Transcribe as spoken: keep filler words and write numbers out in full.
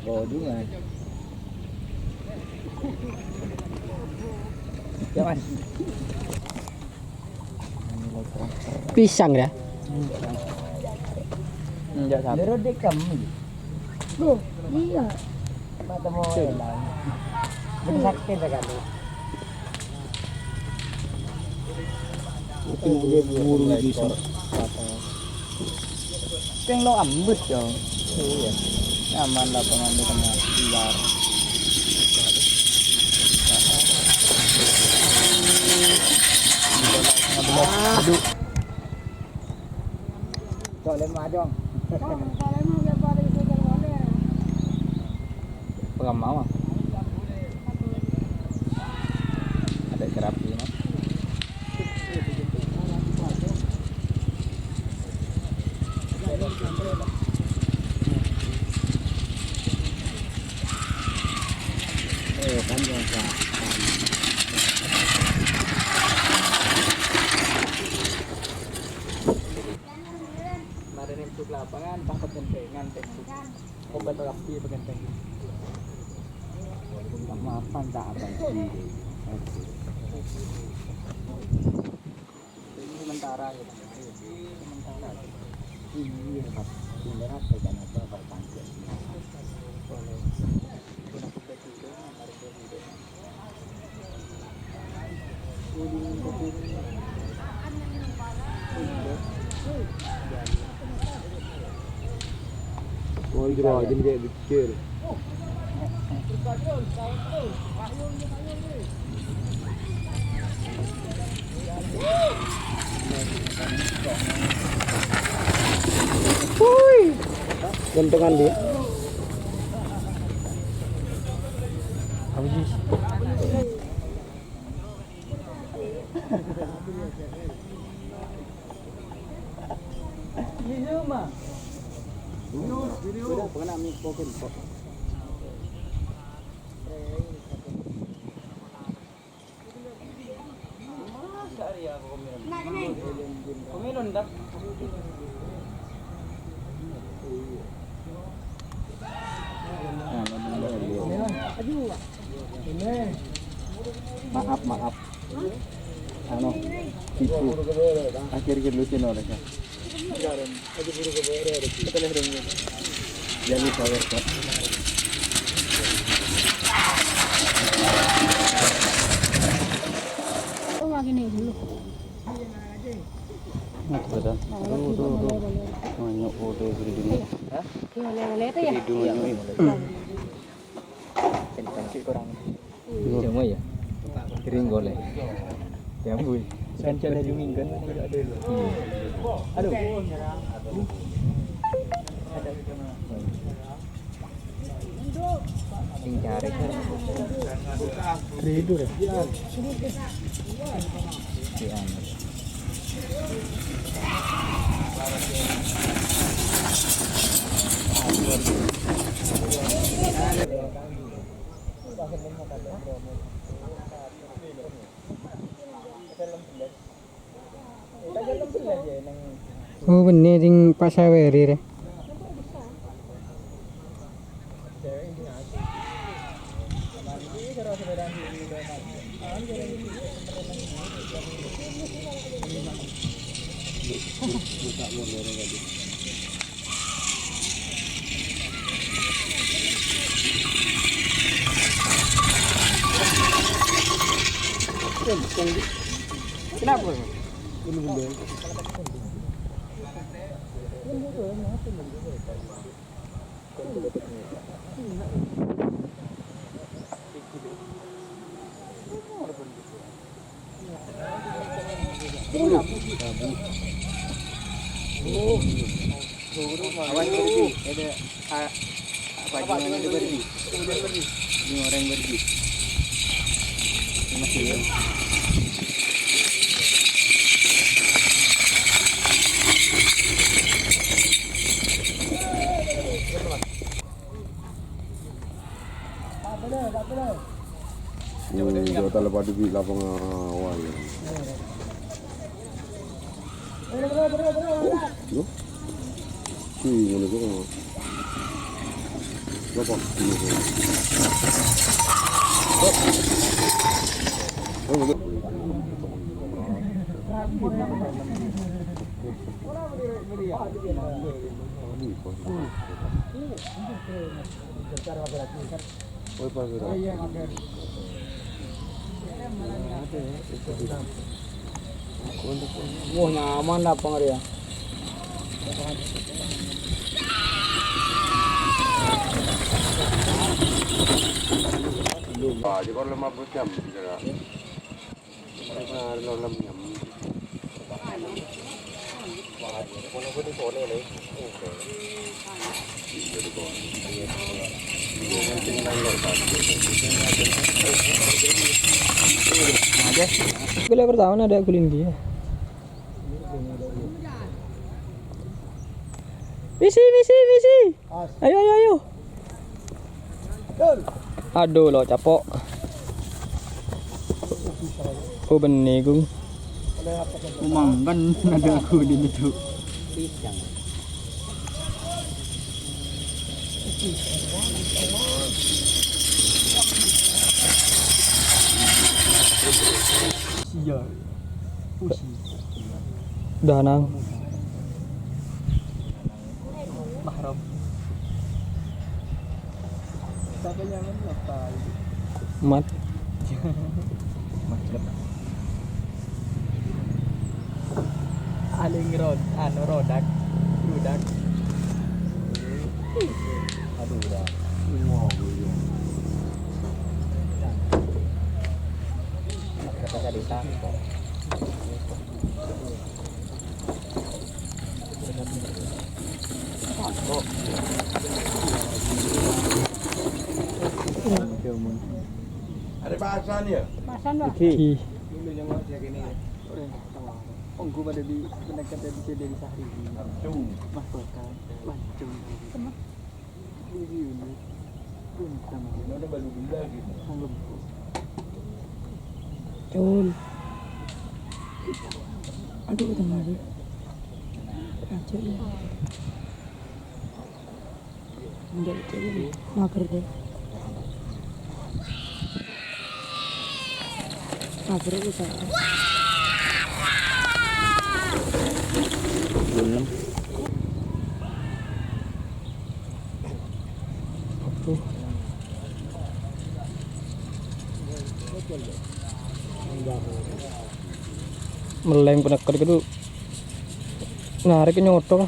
Oh, dua. Jangan. Pisang ya? Enggak, sapi. Menurut dia kamu. Loh, iya. Mata mau elang. Bener sakit sekali. Itu dia buru bisa. Sing lo ambus, yo. Iya. Nyaman lapangan di tengah liar. Aduh. Cok, lem majong. Pengen mau. Ada kerapi, no. Eh, kan, ya, ya. Mari nih, cuk lapangan, takut gentengan, teh. Obat rapi, pakai teh. Maafan, tak apa sih. Ini sementara, ya, Pak. Sementara. Iya, Pak. Ini rasa kan apa, Pak, tangkil. Boleh. Oh, jero aja nih, kayak kecil. Wih. Gantengan dia. Apa sih? Maaf, maaf. Anu, ibu. Akhir gitu sih, no, Reza. Jangan lupa, ya, Kak. Oh, lagi nih dulu. Nah, sudah. Tuh, tuh, tuh. Banyak foto yang gede. Hah? Iya, boleh, boleh itu ya? Gede, banyak, ya. Kencang sih kurang. Iya. Cuma ya. Kering golek. Ya, Bu. Kan cara jumingkan. Aduh. Sing cari kan. Tidur ya? Di anu. Oh, benne sing pas aweri re. Kenapa? Awas, pergi. Ada, a-, apa, jangan ada pergi. Ini orang pergi. Ini masih ya. Hmm, jawatan lepas di lapangan awal. Oh, loh. Sih, ngono kok. Wah, nyaman lapang rèya. Wah, di bawah lima belas jam, bisa. Gula pertama ada guling dia. Misi, misi, misi. Ayo, ayo, ayo. Aduh, lo capok. Oh, benne, Gung. Umangkan ada aku di situ. Iya. Pusi. Danang. Mahram. Sampai nyaman apa? Mat. Mat. Aling rod, anu, rodak, rudak. Aduh, udah. Kata tadi tak kok. Ada pasan ya? Pasan, Pak. Iki. Dulu yang mau jaga ini ya. Onggu pada di pendekat dari C D di Sahri. Langsung. Mas Kota. Langsung. Ini udah baru gila gitu. Cul. Aduh, tenang, Cul. Aja, ya. Enggak, Cul. Mager deh. Mager itu, Cul. Belum. Melleng penekor gitu. Narik nyotol.